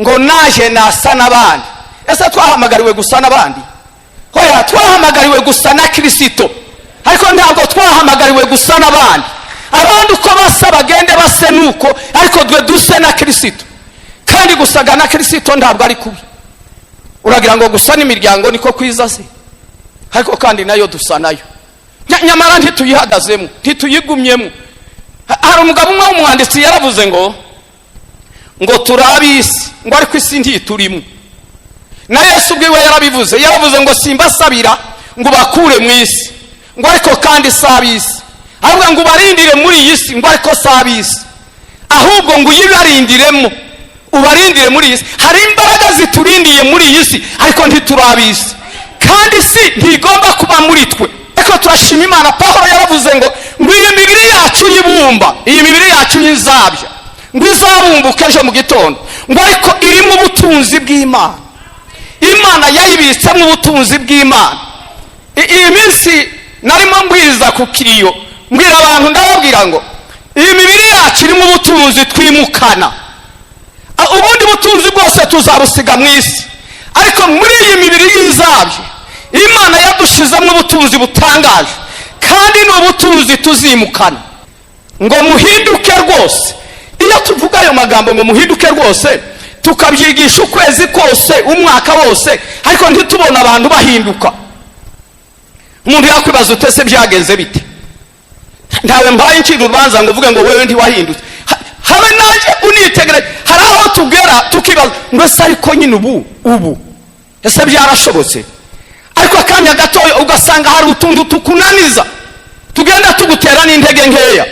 Ngo naje nasa n'abandi. Ese twahamagariwe gusa n'abandi? Hoya, twahamagariwe gusa na Kirisito, ariko ntabwo twahamagariwe gusa n'abandi. Abandi uko basa bagende base nuko, ariko twe duse na Kirisito. Kandi gusaga na Kirisito ntabwo ari kubi. Uragira ngo gusa n'imiryango niko kwiza se? Ariko kandi nayo dusa nayo, nyamara ntituyihagazemo, ntituyigumyemo. Hari umugabo umwe w'umwanditsi yaravuze ngo turi ab'isi, ngo ariko isi ntiturimo. Na Yesu ubwiwe yarabivuze, yaravuze ngo simbasabira ngo bakure mu isi, ngo ariko kandi si ab'isi. Ahubwo ngo ubarindire muri iyi si, ngo ariko si ab'isi, ahubwo ngo uyibarindiremo, ubarindire muri iyi si. Hari imbaraga ziturindiye muri iyi si, ariko ntituri ab'isi, kandi isi ntigomba kuba muri twe. Ariko turashima Imana. Pawulo yaravuze ngo iyi mibiri yacu y'ibumba, iyi mibiri yacu y'inzabya, ngo izabumbuke ejo mu gitondo, ngo ariko irimo ubutunzi bw'Imana. Imana yayibitsemo ubutunzi bw'Imana. Iyi minsi narimo mbwiriza ku kiriyo, mbwira abantu, ndababwira ngo iyi mibiri yacu irimo ubutunzi twimukana. Ubundi butunzi bwose tuzabusiga mu isi, ariko muri iyi mibiri y'inzabyo Imana yadushizemo ubutunzi butangaje, kandi ni ubutunzi tuzimukana. Ngo muhinduke rwose. Iyo tuvuga ayo magambo ngo muhinduke rwose, tukabyigisha ukwezi kose, umwaka wose, ariko ntitubone abantu bahinduka, umuntu yakwibaza ute se byagenze bite? Ntawe mbaye ncira urubanza ngo uvuge ngo wewe ntiwahindutse. Habe nanjye unitegereje, hari aho tugera tukibaza ngo ese ariko nyine ubu ese byarashobotse? Ariko akanya gatoya ugasanga hari utuntu tukunaniza, tugenda tugutera n'intege nkeya.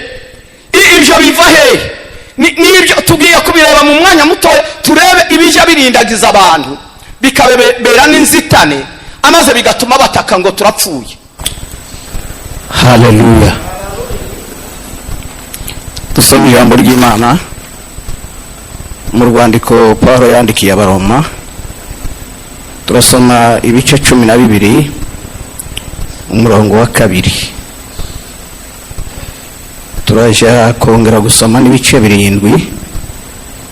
Ibyo biva hehe? Nibyo tugiye kubireba mu mwanya mutoya, turebe ibijya birindagiza abantu, bikababera n'inzitane, amaze bigatuma bataka ngo turapfuye. Haleluya! Dusoma ijambo ry'Imana mu rwandiko Paul yandikiye Abaroma. Turasoma ibice 12, umurongo wa 2. Turajya kongera gusoma n'ibice 7,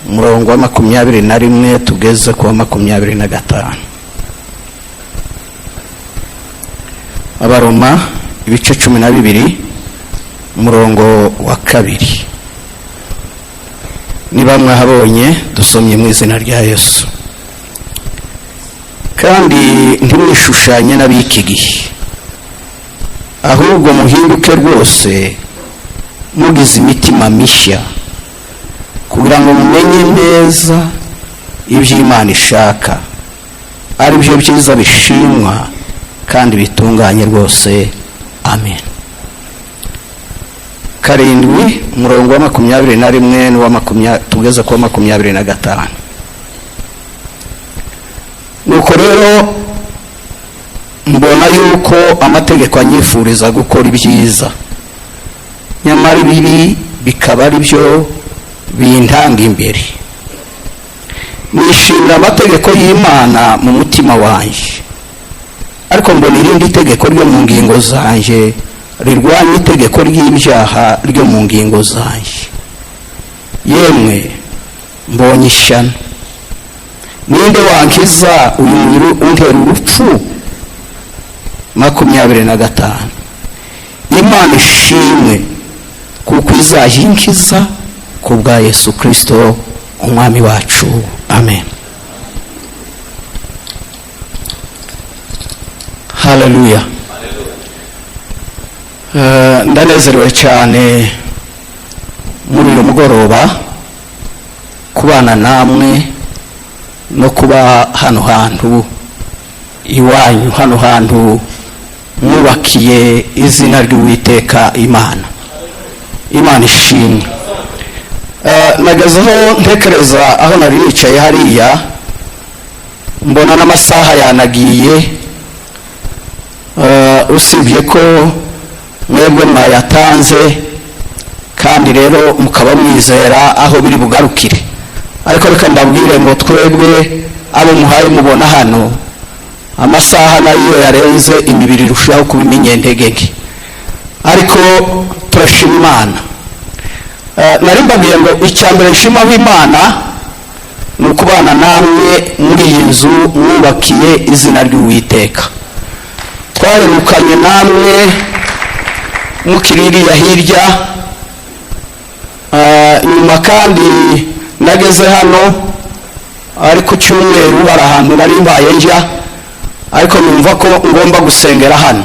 umurongo wa 21 tugeze ku wa 25. Abaroma ibice 12, umurongo wa 2. Niba mwahabonye, dusomye mu izina rya Yesu. Kandi ntimwishushanye n'ab'iki gihe, ahubwo muhinduke rwose mugize imitima mishya, kugira ngo mumenye neza ibyo Imana ishaka, ari byo byiza bishimwa kandi bitunganye rwose. Amen. 7, umurongo wa 21 n'uwa makumyabiri tugeze ku wa 25. Nuko rero mbona yuko amategeko anyifuriza gukora ibyiza, nyamara ibibi bikaba ari byo bintanga imbere. Nishimira amategeko y'Imana mu mutima wanjye, ariko mbona irindi tegeko ryo mu ngingo zanjye rirwanya itegeko ry'ibyaha ryo mu ngingo zanjye. Yemwe, mbonye ishyano! Ninde wankiza uyu mubiri untera urupfu? 25. Imana ishimwe, kuko izajya inkiza ku bwa Yesu Kirisito Umwami wacu. Amen. Haleluya! Ndanezerewe cyane muri uyu mugoroba kubana namwe no kuba hano hantu iwanyu, hano hantu mwubakiye izina ry'Uwiteka Imana. Imana ishimwe. Nagezeho ntekereza aho nari nicaye hariya, mbona n'amasaha yanagiye. Usibye ko mwebwe mwayatanze, kandi rero mukaba mwizera aho biri bugarukire, ariko reka mbabwire ngo twebwe abo muhaye mubona hano, amasaha nayo yarenze, imibiri irushaho kuba iminyentege nke, ariko turashima Imana. Nari mbabwiye ngo icya mbere nshimaho Imana Ni ukubana namwe muri iyi nzu mwubakiye izina ry'Uwiteka. Twaherukanye namwe mukiri iriya hirya. Nyuma kandi nageze hano ari ku cyumweru, hari ahantu nari mbaye njya, ariko numva ko ngomba gusengera hano.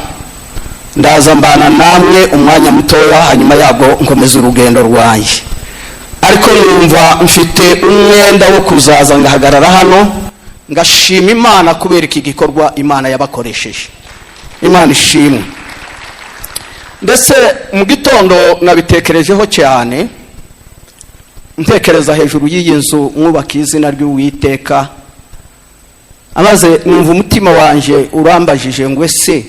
Ndaza mbana namwe umwanya mutoya, hanyuma yabwo nkomeza urugendo rwanjye. Ariko numva mfite umwenda wo kuzaza ngahagarara hano ngashima Imana kubera iki gikorwa Imana yabakoresheje. Imana ishimwe. Ndetse mu gitondo nabitekerejeho cyane, ntekereza hejuru y'iyi nzu mwubaka izina ry'Uwiteka, amaze numva umutima wanjye urambajije ngo: "Ese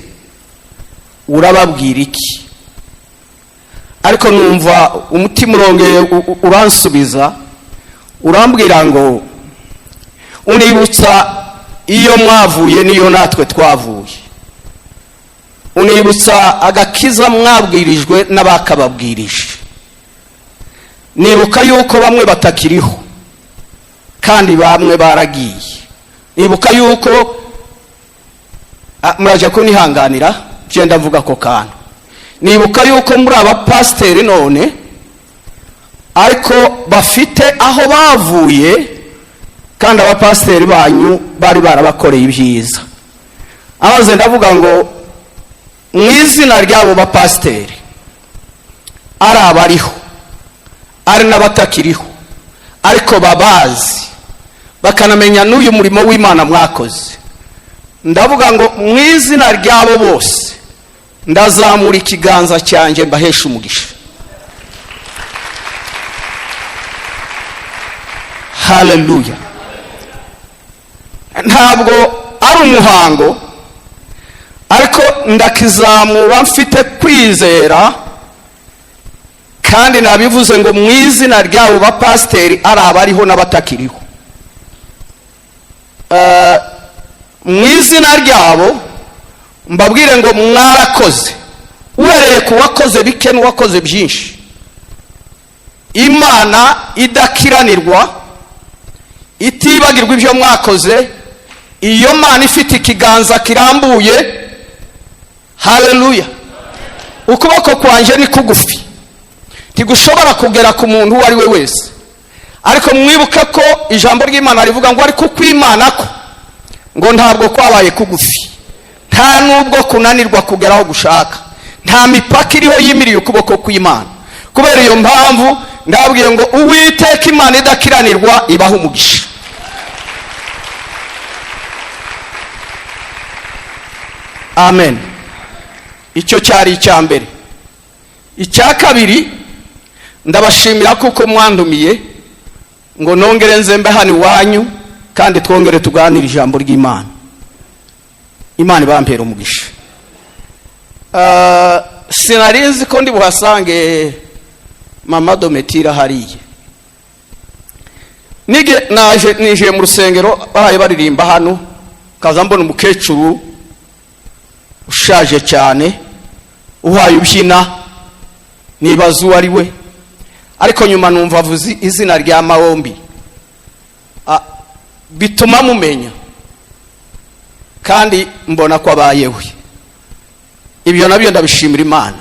urababwira iki?" Ariko numva umutima urongeye uransubiza, urambwira ngo unibutsa iyo mwavuye n'iyo natwe twavuye, unibutsa agakiza mwabwirijwe n'abakababwirije. Nibuka yuko bamwe batakiriho kandi bamwe baragiye. Nibuka yuko murajya kunihanganira, genda mvuga ako kantu. Nibuka yuko muri abapasiteri none, ariko bafite aho bavuye, kandi abapasiteri banyu bari barabakoreye ibyiza. Amaze ndavuga ngo mu izina ry'abo bapasiteri, ari abariho ari n'abatakiriho, ariko babazi bakanamenya n'uyu murimo w'Imana mwakoze, ndavuga ngo mu izina ry'abo bose ndazamura ikiganza cyanjye mbahesha umugisha. Haleluya! Ntabwo ari umuhango, ariko ndakizamura mfite kwizera, kandi nabivuze ngo mu izina ry'abo bapasiteri, ari abariho n'abatakiriho, mu izina ryabo mbabwire ngo mwarakoze. Uhereye ku wakoze bike n'uwakoze byinshi, Imana idakiranirwa, itibagirwa ibyo mwakoze, iyo Mana ifite ikiganza kirambuye. Haleluya! Ukuboko kwanjye ni kugufi, ntigushobora kugera ku muntu uwo ari we wese, ariko mwibuke ko ijambo ry'Imana rivuga ngo ariko ukw'Imana ko ngo ntabwo kwabaye kugufi, nta nubwo kunanirwa kugera aho gushaka. Nta mipaka iriho yimiriye ukuboko kw'Imana. Kubera iyo mpamvu ndababwiye ngo Uwiteka Imana idakiranirwa ibaha umugisha. Amen. Icyo cyari icya mbere. Icya kabiri, ndabashimira kuko mwandumiye ngo nongere nzembe hano iwanyu kandi twongere tuganire ijambo ry'Imana. Imana ibampera umugisha. Sinari nzi ko ndi buhasange mama Dometira hariya. Nige naje ninjiye mu rusengero, baraye baririmba hano, kaza mbona umukecuru ushaje cyane uhaye ubyina, nibaza uwo ari we, ariko nyuma numva avuze izina rya Mawombi, bituma mumenya kandi mbona ko abayewe. Ibyo nabyo ndabishimira Imana.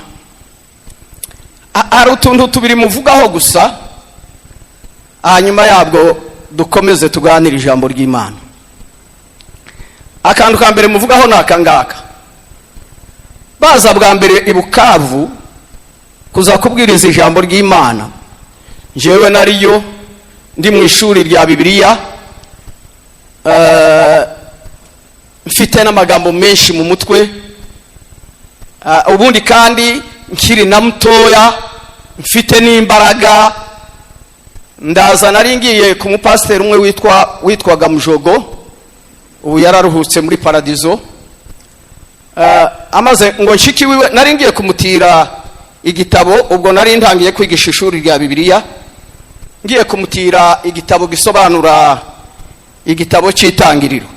Hari utuntu tubiri muvugaho gusa, hanyuma yabwo dukomeze tuganire ijambo ry'Imana. Akantu ka mbere muvugaho ni aka ngaka: baza bwa mbere i Bukavu kuza kubwiriza ijambo ry'Imana, njyewe nariyo ndi mu ishuri rya Bibiliya, mfite n'amagambo menshi mu mutwe, ubundi kandi nkiri na mutoya, mfite n'imbaraga. Ndaza, nari ngiye ku mupasiteri umwe witwaga Mujogo, ubu yararuhutse muri paradizo. Amaze ngo nshiki wiwe nari ngiye kumutira igitabo. Ubwo nari ntangiye kwigisha ishuri rya Bibiliya, ngiye kumutira igitabo gisobanura igitabo cy'Itangiriro.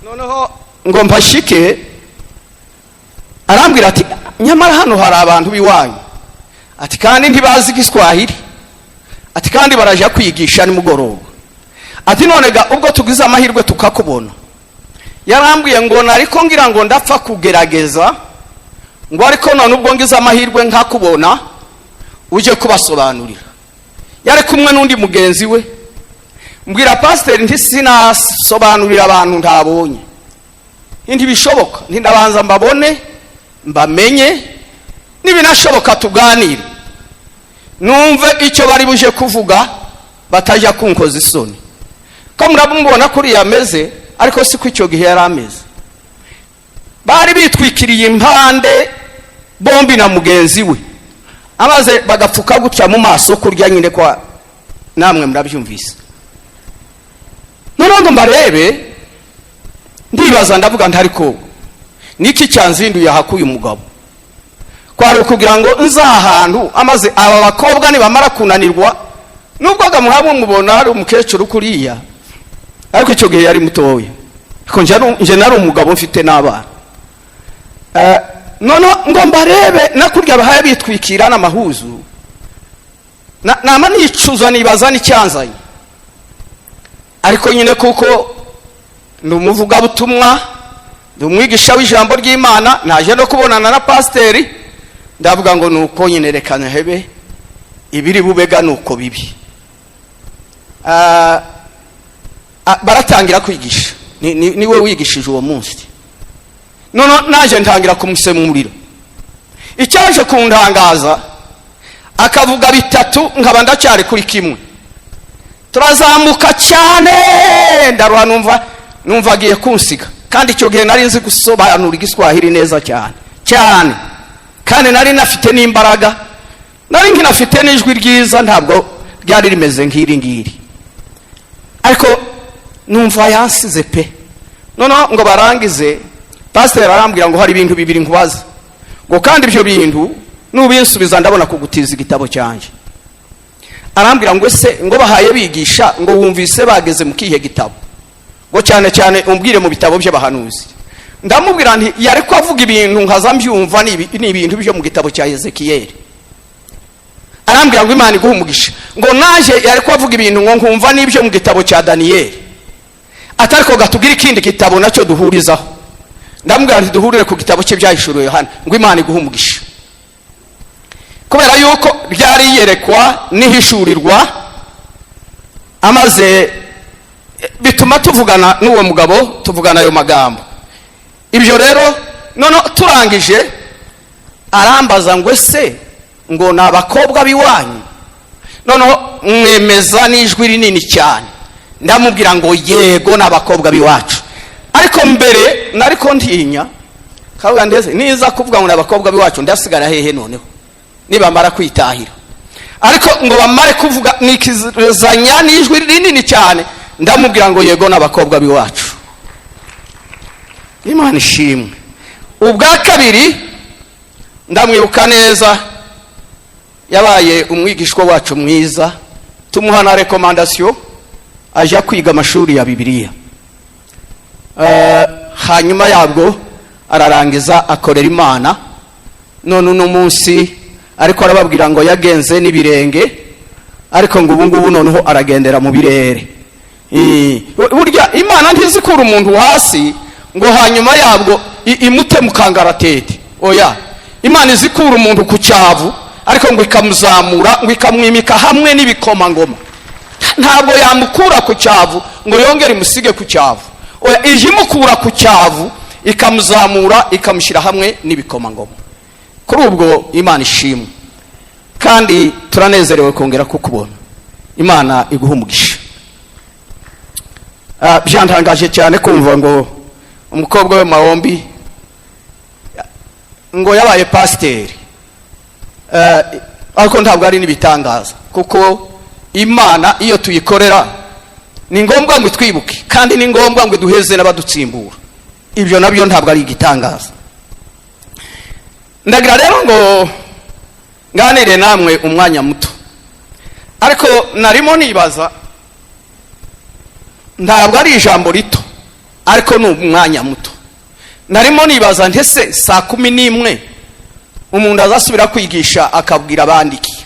Noneho ngo mpashike, arambwira ati: "Nyamara hano hari abantu b'iwanyu," ati, "kandi ntibazi Igiswahili." Ati kandi barajya kwigisha nimugoroba. Ati none ga ubwo tugize amahirwe tukakubona. Yarambwiye ngo nariko ngira ngo ndapfa kugerageza, ngo ariko none ubwo ngize amahirwe nkakubona, ujye kubasobanurira. Yari kumwe n'undi mugenzi we. Mbwira pasiteri nti sinasobanurira abantu ntabonye, ntibishoboka. Ntindabanza mbabone, mbamenye, nibinashoboka tuganire, numve icyo bari buje kuvuga, batajya kunkoza isoni. Ko murabumubona kuriya ameze, ariko siko icyo gihe yari ameze. Bari bitwikiriye impande bombi na mugenzi we, amaze bagapfuka gutya mu maso kurya nyine kwa namwe murabyumvise. Noneho ngo mbarebe, ndibaza, ndavuga nti ariko niki cyanzinduye aha k'uyu mugabo? Kwari ukugira ngo nza ahantu amaze aba bakobwa nibamara kunanirwa. Nubwo gamuha mubona hari umukecuru kuriya, ariko icyo gihe yari mutoya, ariko nje nari umugabo mfite n'abana. Noneho ngo mbarebe nakurya bahaye bitwikira n'amahuzu, nama nicuza, nibaza n'icyanzanye. Ariko nyine kuko ndi umuvugabutumwa, ndi umwigisha w'ijambo ry'Imana, naje no kubonana na pasiteri, ndavuga ngo nuko nyine reka hebe ibiri bubega nuko bibi. Baratangira kwigisha, niwe wigishije uwo munsi. None naje ntangira kumusemurira. Icyaje kuntangaza, akavuga bitatu nkaba ndacyari kuri kimwe. Turazamuka cyane, ndaruha, numva agiye kunsiga. Kandi icyo gihe nari nzi gusobanura Igiswahili neza cyane cyane, kandi nari nafite n'imbaraga, nari nkinafite n'ijwi ryiza, ntabwo ryari rimeze nk'iri ngiri, ariko numva yansize pe. Noneho ngo barangize, pasiteri arambwira ngo hari ibintu bibiri nkubaza, ngo kandi ibyo bintu nubinsubiza ndabona kugutiza igitabo cyanjye. Arambwira ngo ese ngo bahaye bigisha, ngo wumvise bageze mu kihe gitabo? Ngo cyane cyane umbwire mu bitabo by'abahanuzi. Ndamubwira nti yari ko avuga ibintu nkaza mbyumva, ni ibintu byo mu gitabo cya Ezekiyeli. Arambwira ngo Imana iguhe umugisha, ngo naje yari ko avuga ibintu ngo nkumva n'ibyo mu gitabo cya Daniyeli. Atari ko gatubwira ikindi gitabo nacyo duhurizaho. Ndamubwira nti duhurire ku gitabo cye byahishuriwe Yohana. Ngo Imana iguhe umugisha, kubera yuko ryari iyerekwa n'ihishurirwa. Amaze bituma tuvugana n'uwo mugabo, tuvugana ayo magambo. Ibyo rero, noneho turangije arambaza ngo ese ngo ni abakobwa b'iwanyu? Noneho mwemeza n'ijwi rinini cyane, ndamubwira ngo yego, ni abakobwa b'iwacu. Ariko mbere nariko ntinya, kavuga ndetse niza kuvuga ngo ni abakobwa b'iwacu, ndasigara hehe noneho nibamara kwitahira? Ariko ngo bamare kuvuga, nikizanya n'ijwi rinini cyane, ndamubwira ngo yego, n'abakobwa b'iwacu. Imana ishimwe. Ubwa kabiri ndamwibuka neza, yabaye umwigishwa wacu mwiza, tumuha na recommandation, ajya kwiga amashuri ya Bibiliya. Hanyuma yabwo ararangiza, akorera Imana. None uno munsi ariko arababwira ngo yagenze n'ibirenge, ariko ngo ubu ngubu noneho aragendera mu birere. Burya Imana ntizikura umuntu hasi ngo hanyuma yabwo imute mu kangaratete. Oya, Imana izikura umuntu ku cyavu, ariko ngo ikamuzamura, ngo ikamwimika hamwe n'ibikomangoma. Ntabwo yamukura ku cyavu ngo yongere imusige ku cyavu. Oya, ije imukura ku cyavu, ikamuzamura, ikamushyira hamwe n'ibikomangoma. Kuri ubwo Imana ishimwe, kandi turanezerewe kongera kukubona. Imana iguha umugisha. Byantangaje cyane kumva ngo umukobwa we Mahombi ngo yabaye pasiteri. Ariko ntabwo ari n'ibitangaza, kuko Imana iyo tuyikorera ni ngombwa ngo twibuke, kandi ni ngombwa ngo duheze n'abadutsimbura. Ibyo nabyo ntabwo ari igitangaza. Ndagira rero ngo nganire namwe umwanya muto, ariko narimo nibaza, ntabwo ari ijambo rito, ariko ni umwanya muto. Narimo nibaza ntese saa 11 umuntu azasubira kwigisha akabwira abandi iki?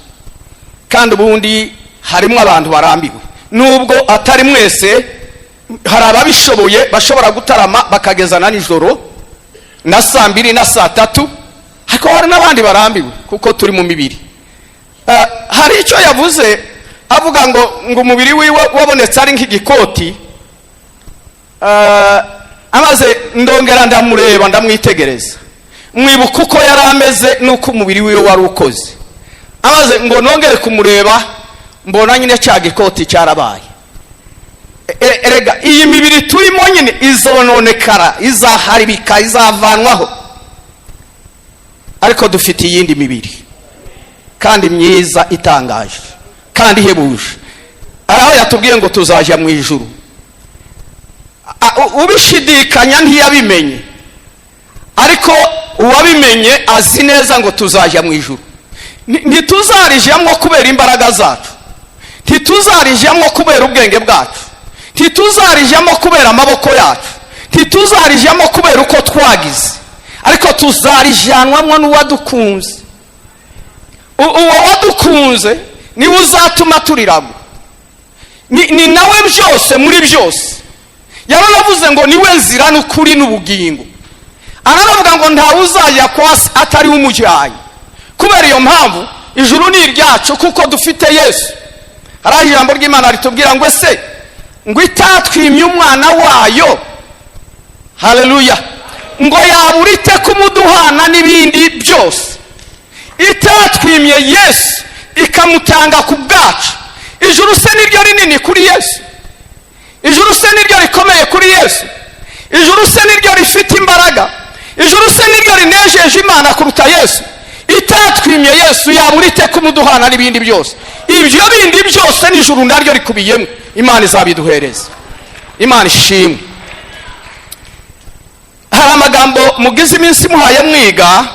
Kandi ubundi Harimo abantu barambiwe, nubwo atari mwese. Hari ababishoboye bashobora gutarama bakageza na nijoro na saa 2 na saa 3, ariko hari n'abandi barambiwe kuko turi mu mibiri. Hari icyo yavuze avuga ngo umubiri wiwe wabonetse ari nk'igikoti. Amaze ndongera ndamureba, ndamwitegereza, mwibuka uko yari ameze n'uko umubiri wiwe wari ukoze. Amaze ngo nongere kumureba, mbona nyine cya gikoti cyarabaye. Erega iyi mibiri turimo nyine izononekara, izaharibika, izavanwaho, ariko dufite iyindi mibiri kandi myiza, itangaje kandi ihebuje. Hari aho yatubwiye ngo tuzajya mu ijuru. Ubishidikanya ntiyabimenye, ariko uwabimenye azi neza ngo tuzajya mu ijuru. Ntituzarijyamo kubera imbaraga zacu, ntituzarijyamo kubera ubwenge bwacu, ntituzarijyamo kubera amaboko yacu, ntituzarijyamo kubera uko twagize, ariko tuzarijyanwamo n'uwadukunze. Uwo wadukunze niwe uzatuma turiragwa. Ni nawe byose muri byose. Yaranavuze ngo niwe nzira n'ukuri n'ubugingo. Aranavuga ngo ntawe uzajya kwa Se atari we umujyanye. Kubera iyo mpamvu ijuru ni iryacu kuko dufite Yesu. Hari aho ijambo ry'Imana ritubwira ngo ese ngo itatwimye umwana wayo, haleluya, ngo yabura ite kumuduhana n'ibindi byose? Itatwimye Yesu ikamutanga ku bwacu, ijuru se niryo rinini kuri Yesu? Ijuru se niryo rikomeye kuri Yesu? Ijuru se niryo rifite imbaraga? Ijuru se niryo rinejeje Imana kuruta Yesu? Itatwimye Yesu yabura ite kumuduhana n'ibindi byose? Ibyo bindi byose n'ijuru naryo rikubiyemo, Imana izabiduhereza. Imana ishimwe. Hari amagambo mugize iminsi muhaye mwiga,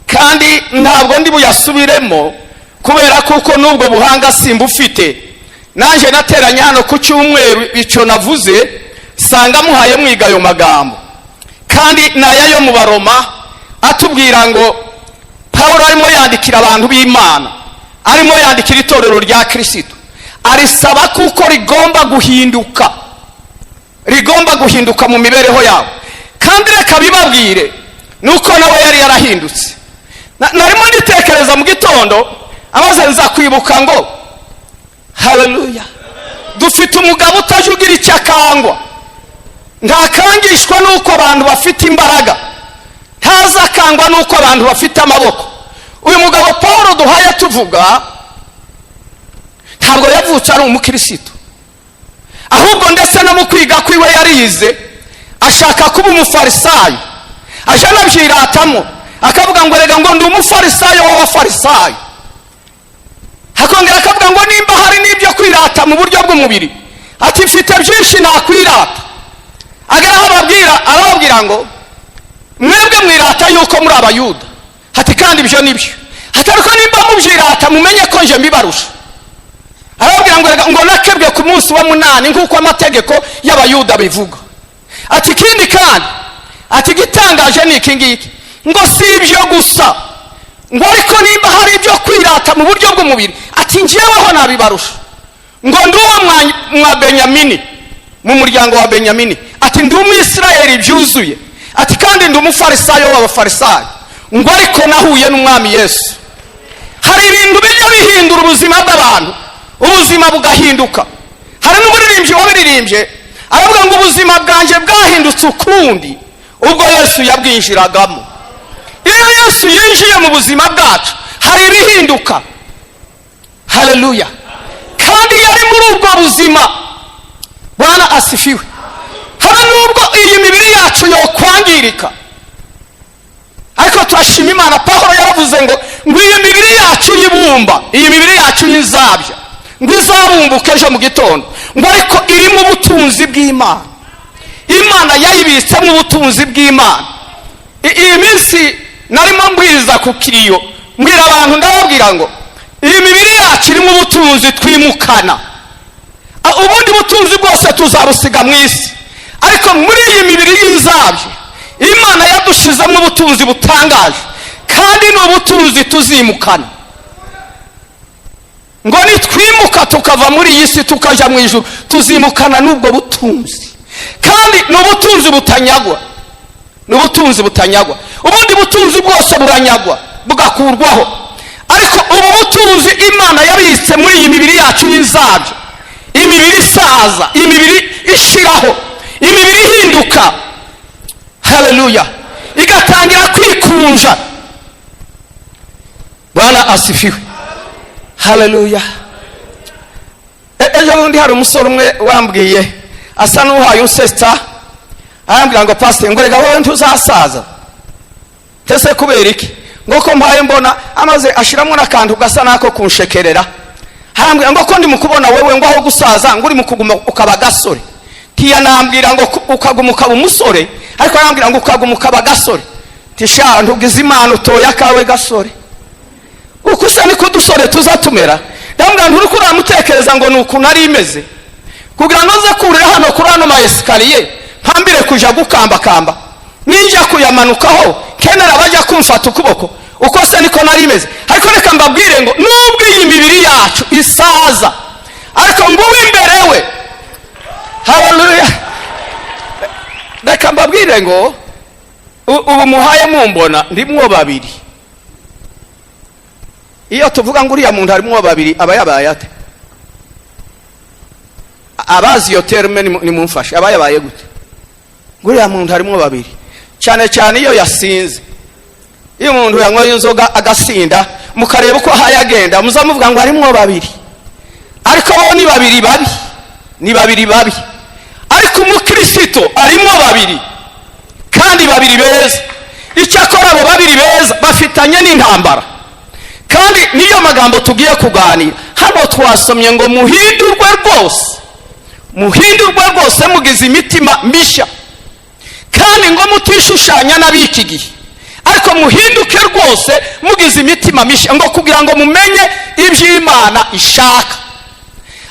kandi ntabwo ndi buyasubiremo kubera kuko n'ubwo buhanga simbufite. Nanjye nateranye hano ku cyumweru, icyo navuze sanga muhaye mwiga ayo magambo, kandi ni aya yo mu Baroma atubwira ngo Pawulo arimo yandikira abantu b'Imana, arimo yandikira itorero rya Kirisito, arisaba kuko rigomba guhinduka, rigomba guhinduka mu mibereho yabo. Kandi reka bibabwire nuko nawe yari yarahindutse. Narimo nditekereza mu gitondo, amaze nza kwibuka ngo haleluya, dufite umugabo utajya ugira icyo akangwa. Ntakangishwa n'uko abantu bafite imbaraga, ntazakangwa n'uko abantu bafite amaboko. Uyu mugabo Paul duhaye tuvuga ntabwo yavutse ari umukirisitu, ahubwo ndetse no mu kwiga kwiwe yarize ashaka kuba umufarisayo, aje anabyiratamo akavuga ngo rega ngo ndi umufarisayo w'abafarisayo. Akongera akavuga ngo nimba hari n'ibyo kwirata mu buryo bw'umubiri, ati mfite byinshi nakwirata. Agera aho arababwira ngo mwebwe mwirata yuko muri abayuda, ati kandi ibyo nibyo, ati ariko nimba mubyirata mumenye ko nje mbibarusha. Arababwira ngo rega ngo nakebwe ku munsi wa 8 nk'uko amategeko y'abayuda bivuga. Ati ikindi kandi, ati igitangaje ni iki ngiki, ngo si ibyo gusa, ngo ariko nimba hari ibyo kwirata mu buryo bw'umubiri, ati njyeweho nabibarusha. Ngo ndi uwo mwa Benyamini, mu muryango wa Benyamini, ati ndi umwisirayeli byuzuye, ati kandi ndi umufarisayo w'abafarisayo, ngo ariko nahuye n'umwami Yesu. Hari ibintu bijya bihindura ubuzima bw'abantu, ubuzima bugahinduka. Hari n'umuririmbyi wabiririmbye aravuga ngo ubuzima bwanjye bwahindutse ukundi ubwo Yesu yabwinjiragamo. Iyo Yesu yinjiye mu buzima bwacu hari ibihinduka. Haleluya. Kandi yari muri ubwo buzima. Bwana asifiwe. Habe nubwo iyi mibiri yacu yokwangirika, ariko turashima Imana. Pawulo yaravuze ngo iyi mibiri yacu y'ibumba, iyi mibiri yacu y'inzabya, ngo izabumbuke ejo mu gitondo, ngo ariko irimo ubutunzi bw'Imana. Imana yayibitsemo ubutunzi bw'Imana. Iyi minsi narimo mbwiriza ku kiriyo, mbwira abantu, ndababwira ngo iyi mibiri yacu irimo ubutunzi twimukana. Ubundi butunzi bwose tuzabusiga mu isi, ariko muri iyi mibiri y'inzabyo Imana yadushizemo ubutunzi butangaje, kandi ni ubutunzi tuzimukana. Ngo nitwimuka tukava muri iyi si tukajya mu ijuru, tuzimukana n'ubwo butunzi. Kandi ni ubutunzi butanyagwa, ni ubutunzi butanyagwa. Ubundi butunzi bwose buranyagwa bugakurwaho, ariko ubu butunzi Imana yabitse muri iyi mibiri yacu y'inzabyo, imibiri isaza, imibiri ishiraho, imibiri ihinduka, haleluya, igatangira kwikunja. Bwana asifiwe, haleluya. Ejo bundi hari umusore umwe wambwiye, asa n'uhaye unsetsa, arambwira ngo: "Pasiteri," ngo, "rega wowe ntuzasaza." Ese kubera iki? Ngo ko mpaye mbona amaze ashiramo n'akantu gasa n'ako kunshekerera. Arambwira ngo ko ndi mu kubona wewe, ngo aho gusaza ngo uri mu kuguma ukaba agasore. Ntiyanambwira ngo ukaguma ukaba umusore, ariko arambwira ngo ukaguma ukaba agasore. Tisha ntugize Imana utoye akawe gasore, uko usa niko udusore tuza tumera. Ndamubwira, nturi kuramutekereza ngo ni ukuntu ari imeze kugira ngo nze kurira hano kuri ano ma escalier, mpambire kuja gukambakamba, ninjya kuyamanukaho kenera bajya kumfata ukuboko. Uko se niko nari imeze? Ariko reka mbabwire ngo nubwo iyi mibiri yacu isaza, ariko ngo uw'imbere we, haleluya. Reka mbabwire ngo ubu muhaye mumbona ndimwo babiri. Iyo tuvuga ngo uriya muntu harimwo babiri, aba yabaye ate? Abazi iyo terme nimumfashe, aba yabaye gute ngo uriya muntu harimwo babiri? Cyane cyane iyo yasinze, iyo umuntu yanyweye inzoga agasinda, mukareba uko ahaye agenda, muzamuvuga ngo harimwo babiri. Ariko bo ni babiri babi, ni babiri babi. Ariko umukristo arimo babiri, kandi babiri beza. Icyakora abo babiri beza bafitanye n'intambara, kandi niyo magambo tugiye kuganira hano. Twasomye ngo muhindurwe rwose, muhindurwe rwose mugize imitima mishya, kandi ngo mutishushanya n'ab'iki gihe, ariko muhinduke rwose mugize imitima mishya, ngo kugira ngo mumenye iby'Imana ishaka.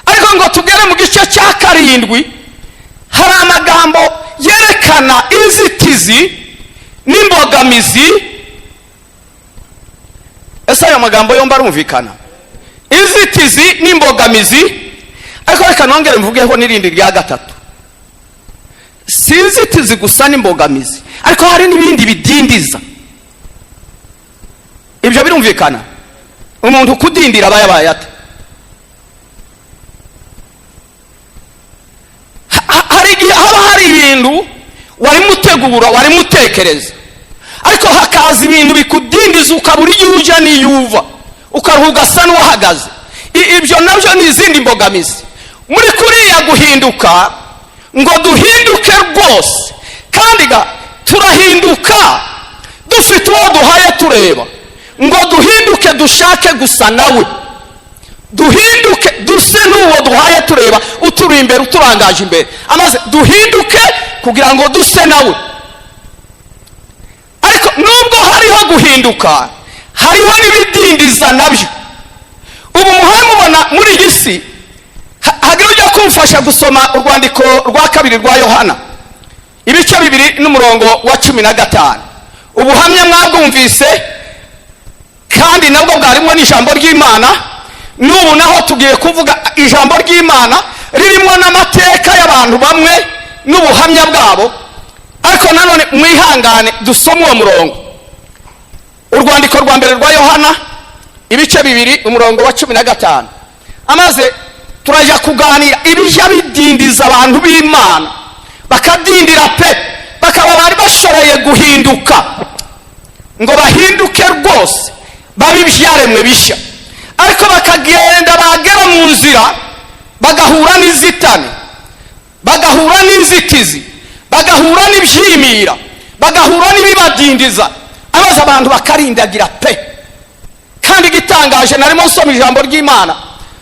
Ariko ngo tugere mu gice cya 7, hari amagambo yerekana inzitizi n'imbogamizi. Ese ayo magambo yombi arumvikana? Inzitizi n'imbogamizi. Ariko reka nongere mvugeho n'irindi rya gatatu. Si inzitizi gusa n'imbogamizi, ariko hari n'ibindi bidindiza. Ibyo birumvikana? Umuntu kudindira aba yabaye ate? Hari igihe haba hari ibintu warimo utegura, warimo utekereza, ariko hakaza ibintu bikudindiza, ukabura iyo ujya n'iyo uva, ukaruha, ugasa n'uwahagaze. Ibyo nabyo ni izindi mbogamizi muri kuriya guhinduka, ngo duhinduke rwose. Kandi ga turahinduka dufite uwo duhaye tureba, ngo duhinduke dushake gusa nawe, duhinduke duse n'uwo duhaye tureba, uturi imbere, uturangaje imbere, amaze duhinduke kugira ngo duse nawe. Ariko nubwo hariho guhinduka, hariho n'ibidindiza nabyo. Ubu muhaye mubona muri iyi si, hagira ujya kumfasha gusoma urwandiko rwa kabiri rwa Yohana, ibice 2 n'umurongo wa 15. Ubuhamya mwabwumvise, kandi nabwo bwarimo n'ijambo ry'Imana. N'ubu naho tugiye kuvuga ijambo ry'Imana ririmo n'amateka y'abantu bamwe n'ubuhamya bwabo. Ariko nanone mwihangane dusome uwo murongo, urwandiko rwa mbere rwa Yohana, ibice 2, umurongo wa 15. Amaze turajya kuganira ibijya bidindiza abantu b'Imana, bakadindira pe, bakaba bari bashoboye guhinduka, ngo bahinduke rwose babe ibyaremwe bishya, ariko bakagenda bagera mu nzira bagahura n'inzitane, bagahura n'inzitizi, bagahura n'ibyimira, bagahura n'ibibadindiza, abaza abantu bakarindagira pe. Kandi igitangaje, narimo nsoma ijambo ry'Imana,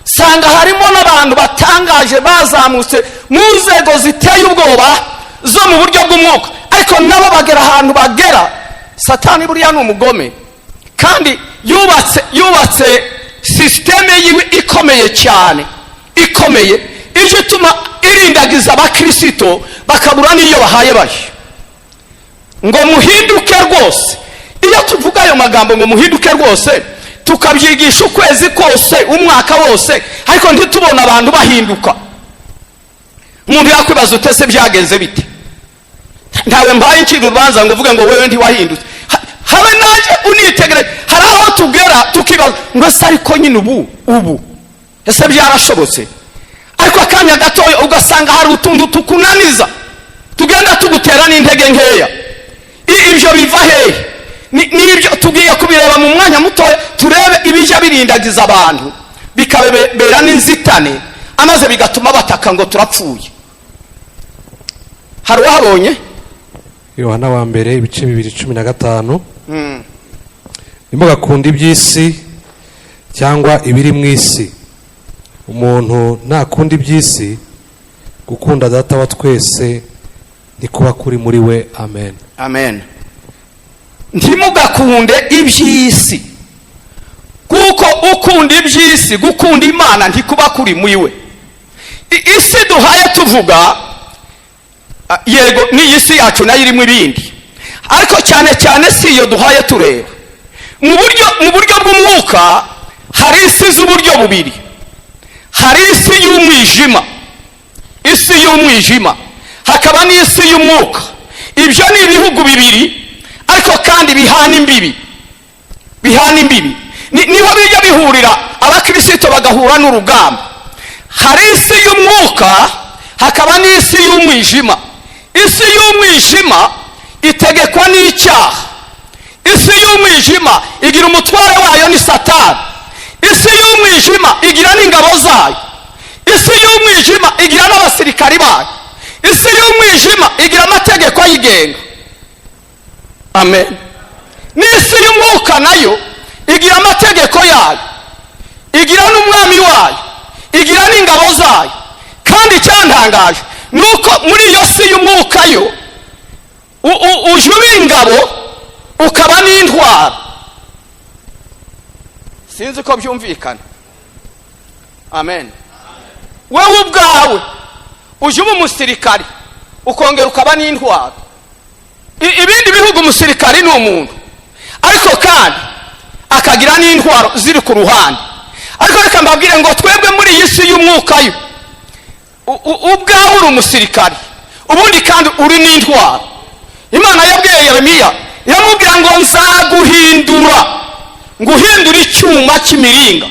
sanga harimo n'abantu batangaje bazamutse mu nzego ziteye ubwoba zo mu buryo bw'umwuka, ariko nabo bagera ahantu bagera. Satani buriya ni umugome, kandi yubatse système yiwe ikomeye cyane, ikomeye, ijya ituma irindagiza abakirisito bakabura n'iyo bahaye bashya. Ngo muhinduke rwose. Iyo tuvuga ayo magambo ngo muhinduke rwose, Tukabyigisha ukwezi kose, umwaka wose, ariko ntitubone abantu bahinduka. Umuntu yakwibaza utese byagenze bite? Ntawe mbaye ncira urubanza ngo uvuge ngo wewe ntiwahindutse. Habe nanjye unitegere. Hari aho tugera tukibaza ngo ese ariko nyine ubu ese byarashobotse? Ariko akanya gatoya ugasanga hari utuntu tukunaniza, tugenda tugutera n'intege nkeya. Ibyo biva hehe? Nibyo tugiye kubireba mu mwanya mutoya, turebe ibijya birindagiza abantu bikababera n'inzitane, amaze bigatuma bataka ngo turapfuye. Hari uwahabonye? Yohana wa mbere, ibice 2:15: "Ntimugakunde iby'isi cyangwa ibiri mu isi. Umuntu ntakunda iby'isi, gukunda Data wa twese ntikuba kuri muri we." Amen. Amen. Ntimugakunde iby'isi, kuko ukunda iby'isi, gukunda Imana ntikuba kuri muri we. Isi duhaye tuvuga, yego, n'iyi si yacu nayo irimo ibindi, ariko cyane cyane si iyo duhaye tureba. Mu buryo bw'umwuka hari isi z'uburyo bubiri: hari isi y'umwijima, isi y'umwijima, hakaba n'isi y'umwuka. Ibyo ni ibihugu bibiri, ariko kandi bihana imbibi, bihana imbibi. Niho bijya bihurira, abakirisito bagahura n'urugamba. Hari isi y'umwuka, hakaba n'isi y'umwijima. Isi y'umwijima itegekwa n'icyaha. Isi y'umwijima igira umutware wayo, ni Satani. Isi y'umwijima igira n'ingabo zayo. Isi y'umwijima igira n'abasirikari bayo. Isi y'umwijima igira amategeko ayigenga. Amen. N'isi y'umwuka nayo igira amategeko yayo, igira n'umwami wayo, igira n'ingabo zayo. Kandi icyantangaje ni uko muri iyo si y'umwuka yo uje uba ingabo, ukaba n'intwaro. Sinzi ko byumvikana. Amen. Wowe ubwawe uje uba umusirikari, ukongera ukaba n'intwaro. Ibindi bihugu umusirikari ni umuntu, ariko kandi akagira n'intwaro ziri ku ruhande. Ariko reka mbabwire ngo twebwe muri iyi si y'umwuka yo ubwawe uri umusirikari, ubundi kandi uri n'intwaro. Imana yabwiye Yeremiya, iramubwira ngo nzaguhindura, nguhindure icyuma cy'imiringa,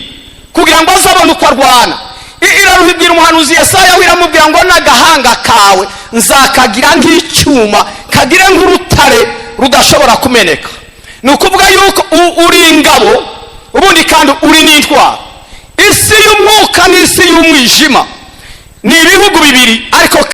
kugira ngo azabone uko arwana. Iraruhibwira umuhanuzi Yesaya we, iramubwira ngo n'agahanga kawe nzakagira nk'icyuma, kagire nk'urutare rudashobora kumeneka. Ni ukuvuga yuko uri ingabo, ubundi kandi uri n'intwaro. Isi y'umwuka n'isi y'umwijima ni ibihugu bibiri, ariko